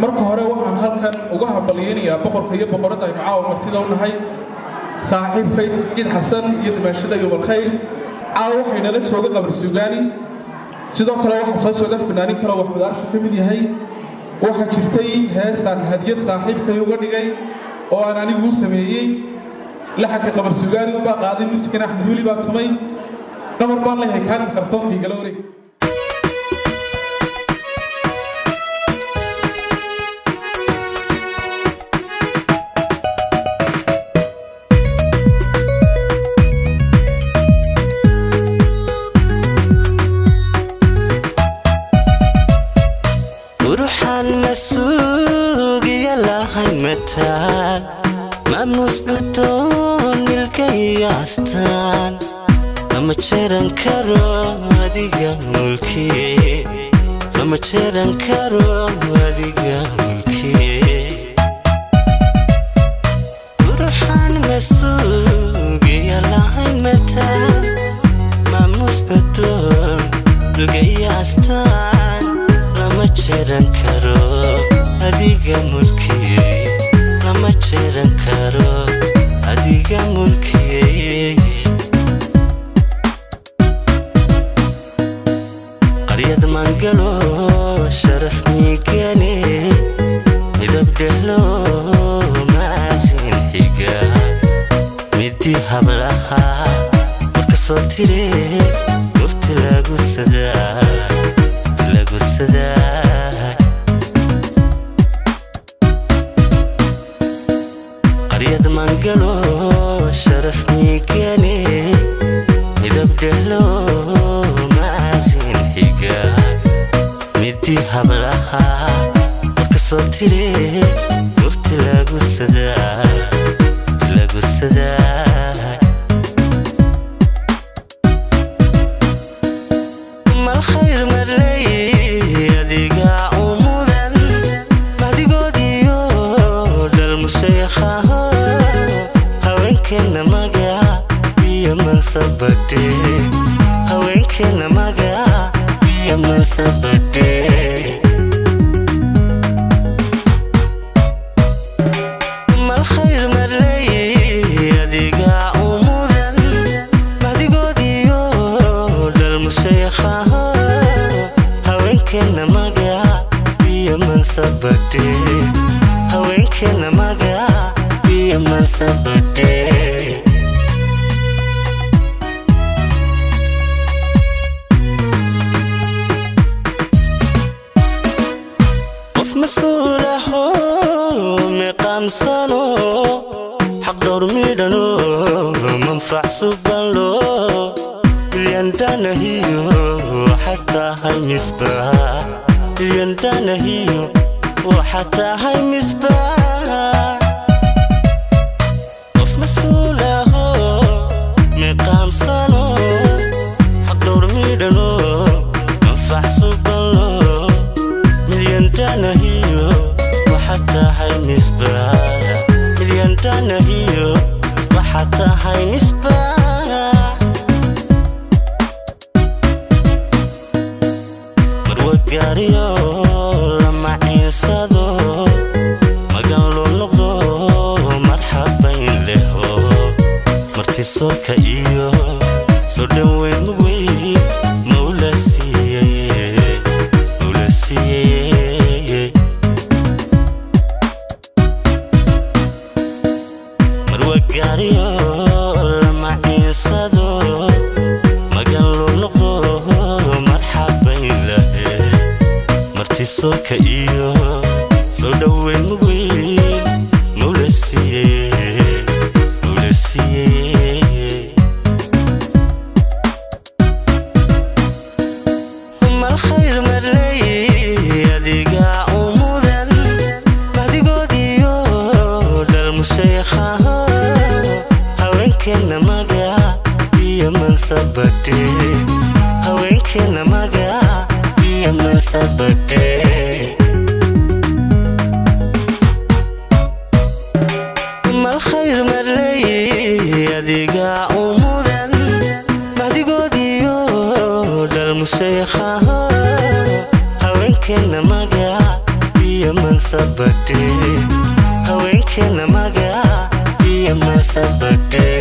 Marka hore waxaan halkan uga hambalyaynayaa boqorka iyo boqoradda aynu caawa martida u nahay, saaxiibkay Ciid Xasan iyo dimaashada iyo Umalkhayr. Caawa waxaynala jooga Qabar Suugaani, sidoo kale waxaa soo socda fanaanin kaleo Waxmadaashu ka mid yahay. Waxaa jirtay heesaan hadiyad saaxiibkay uga dhigay oo aan anigu u sameeyey. Laxanka Qabar Suugaani ubaa qaaday, muusikana Axmed Weli baa tumay. Qamar baan leeyahay, kaalin mikrofoonka igala wareeg. Uruxaan masuugiya lahayn mataal, maamuus cudoon milkaiyo astaan, lama jeeran karo adiga mulkiye, lama jeeran karo adiga mulkiye. Uruxaan masuugiya lahayn mataal, maamuus cudoon milkaiyo astaan, lama jeeran karo adiga mulkiye, lama jeeran karo adiga mulkiye. Qaryad mangalo sharaf miigane, midab dhehlo maarin xiga, midi hablaha marka soo tire murti lagu sadaa, lagu sadaa. Qaryad mangalo sharaf miigane, midab dhehlo maarin xiga, midi hablaha marka soo tire murti lagu sadaa, lagu sadaa. Malkhayr marley adiga u mudan mahdigoodiyo dhalmushaykhaho, haweenkeenna magac iyo mansabadhe, haweenkeenna magac iyo mansabadhe. Malkhayr marley adiga u mudan mahdigoodiyo dhalmushaykhaho, haweenkeenna magac iyo mansabadhe, haweenkeenna magac iyo mansabadhe. Qof mas-uulaho miqaamsano, xaq dhowr midhano, manfac subanlo milyandhanahiyo waxaa tahay misbaax, milyandhanahiyo waxaa tahay misbaax. Qof mas-uulaho miqaamsano, xaq dhowr midhano, manfac subanlo milyandhanahiyo waxaa tahay misbaax, milyandhanahiyo waxaa tahay misbaax. Marwagaariyo lama ciinsado, magan loo noqdo, marxabayn leho, martisoorka iyo soo dhoweyn mugweyn mawla siiyey, mawla siiyey. Marwagaariyo lama ciinsado, magan loo noqdo, marxabayn lahe, martisoorka iyo soo dhoweyn mugweyn mawla siiyey, mawla siiyey. Malkhayr marley adiga u mudan mahdigoodiyo dhalmushaykhaho, haweenkeenna magac iyo mansabadhe, haweenkeenna magac iyo mansabadhe. Malkhayr marley adiga u mudan mahdigoodiyo dhalmushaykhaho, haweenkeenna magac iyo mansabadhe, haweenkeenna magac iyo mansabadhe.